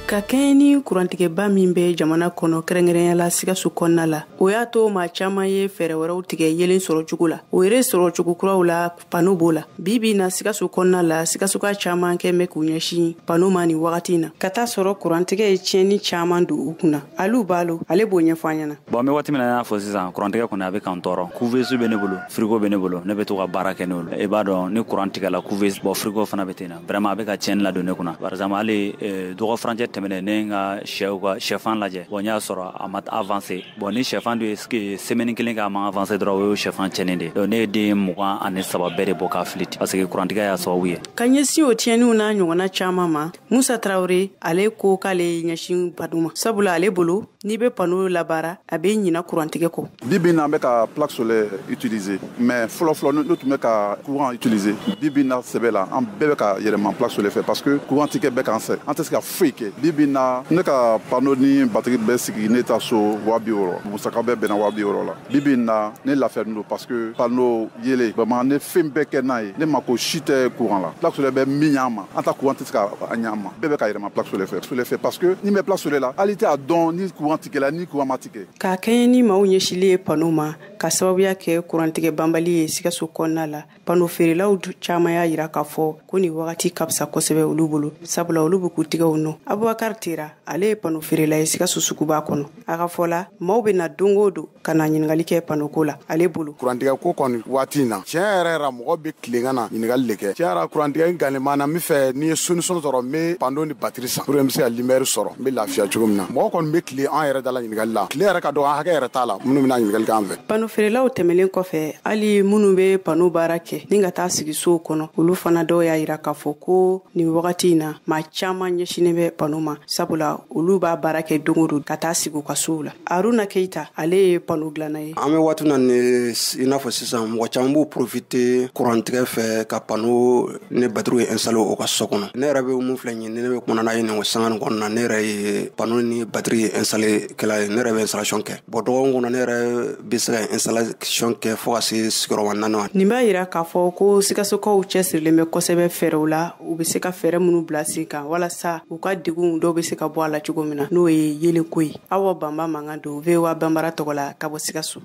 Ka kɛɲɛ ni kurantigɛba min bɛ jamana kɔnɔ, kɛrɛnkɛrɛnya la Sikaso kɔnɔna la, o y'a to maa caman ye fɛɛrɛ wɛrɛw tigɛ yelen sɔrɔ cogo la. O yɛrɛ sɔrɔ cogo kuraw la, panneau b'o la. Bi bi na, Sikaso kɔnɔna la, Sikasoka caman kɛ bɛ k'u ɲɛsin panneau ma nin wagati in na, ka taa sɔrɔ kurantigɛ ye tiɲɛni caman don u kunna. Alu Balo, ale b'o ɲɛfɔ an ɲɛna. Bon, n bɛ waati min na, n y'a fɔ sisan, kurantigɛ kɔni a bɛ k'an tɔɔrɔ. Couveuse bɛ ne bolo, frigo bɛ ne bolo, ne bɛ to ka baara kɛ n'olu. I b'a dɔn, ni kuran tigɛla, couveuse, bon, frigo fana bɛ ten na. Vraiment, a bɛ ka tiɲɛni ladon ne kunna. Par exemple, hali dɔgɔ furancɛ tɛmɛnen, ne ye n ka sɛw ka sɛfan lajɛ, bon, n y'a sɔrɔ a ma avancé. Bon, ni sɛfan dun ye semaine kelen kɛ a ma avancé dɔrɔn, o ye sɛfan tiɲɛnen de ye. Donc ne ye den 23 bɛɛ de bɔ k'a fili parce que kurantigɛ y'a sababu ye. Ka ɲɛsin o tiɲɛniw n'a ɲɔgɔnna caman ma, Musa Tarawele, ale ko k'ale ye ɲɛsin panneau ma, sabula ale bolo, n'i bɛ panneau labaara, a bɛ ɲina kurantigɛ kɔ. Bi bi na, an bɛ ka plaque solaire utiliser, mais fɔlɔ fɔlɔ, n'u tun bɛ ka courant utiliser. Bi bi na sɛbɛ la, an bɛɛ bɛ ka yɛlɛma plaque solaire fɛ parce que courant tigɛ bɛ k'an sɛ, an tɛ se ka foyi kɛ. Bi bi na, ne ka panneau ni batterie bɛɛ sigi ne ta so 60 000, musaka bɛɛ bɛnna 60 000 la. Bi bi na, ne lafiyalen don parce que panneau yelen, vraiment, ne fɛn bɛɛ kɛ n'a ye, ne mako si tɛ courant la. Plaque solaire bɛ min ɲ'an ma, an ta courant tɛ se ka a ɲ'an ma. Bɛɛ bɛ ka yɛlɛma plaque solaire fɛ parce que ni bɛ plaque solaire la, hali tɛ a dɔn ni courant tigɛla, ni courant ma tigɛ. K'a kɛɲɛ ni maaw ɲɛsilen ye panneau ma, ka sababuya kɛ kurantigɛ banbali ye Sikaso kɔnɔna la, panneau feerelaw caman y'a yira k'a fɔ ko nin wagati ka fisa kosɛbɛ olu bolo, sabula olu be k'u tigɛw nɔ. Abubakar Tera, ale ye panneau feerela ye Sikaso suguba kɔnɔ. A ka fɔ la, maaw be na don o don ka na ɲiningali kɛ panneau ko la ale bolo. Kurantigɛ ko kɔni, waati in na, tiɲɛ yɛrɛ yɛrɛ, mɔgɔ bɛ tilen ka na ɲininkali de kɛ. Tiɲɛ yɛrɛ, kurantigɛ gannen na, n bɛ fɛ n'i ye solution sɔrɔ, n bɛ panneau ni batterie san pour que n bɛ se ka lumière sɔrɔ, n bɛ lafiya cogo min na. Mɔgɔ kɔni bɛ tile an yɛrɛ da la ɲininkali la, tile yɛrɛ ka dɔgɔ, an hakɛ yɛrɛ t'a la minnu bɛna ɲininkali kɛ an fɛ. Panneau feerelaw tɛmɛlen kɔfɛ, hali minnu bɛ panneau baara kɛ ni ka taa sigi sow kɔnɔ, olu fana dɔw y'a yira k'a fɔ ko nin wagati in na, maa caman ɲɛsinnen bɛ panneau ma, sabula olu b'a baara kɛ don o don ka taa sigi u ka sow la. Aruna Keita, ale ye panneau dilanna ye. An bɛ waati na ni i n'a fɔ sisan, mɔgɔ caman b'u profiter kurantigɛ fɛ ka panneau ni batterie installer o ka so kɔnɔ. Ne yɛrɛ bɛ mun filɛ nin ye, ni ne bɛ kuma n'a ye nin sanga nin kɔnɔna na, ne yɛrɛ ye panneau ni batterie installer kɛla ye. Ne yɛrɛ bɛ installation kɛ. Bon, dɔgɔkun kɔnɔ, ne yɛrɛ bɛ se ka installation kɛ fo ka se sigiyɔrɔma 4 ma. Nin b'a yira k'a fɔ ko Sikasokaw cɛsirilen bɛ kosɛbɛ fɛɛrɛw la, u bɛ se ka fɛɛrɛ minnu bila sen kan walasa u ka degun dɔw bɛ se ka bɔ a la cogo min na, n'o ye yelenko ye. Awa Banba mankan don, VOA Banbara tɔgɔ la, ka bɔ Sikaso.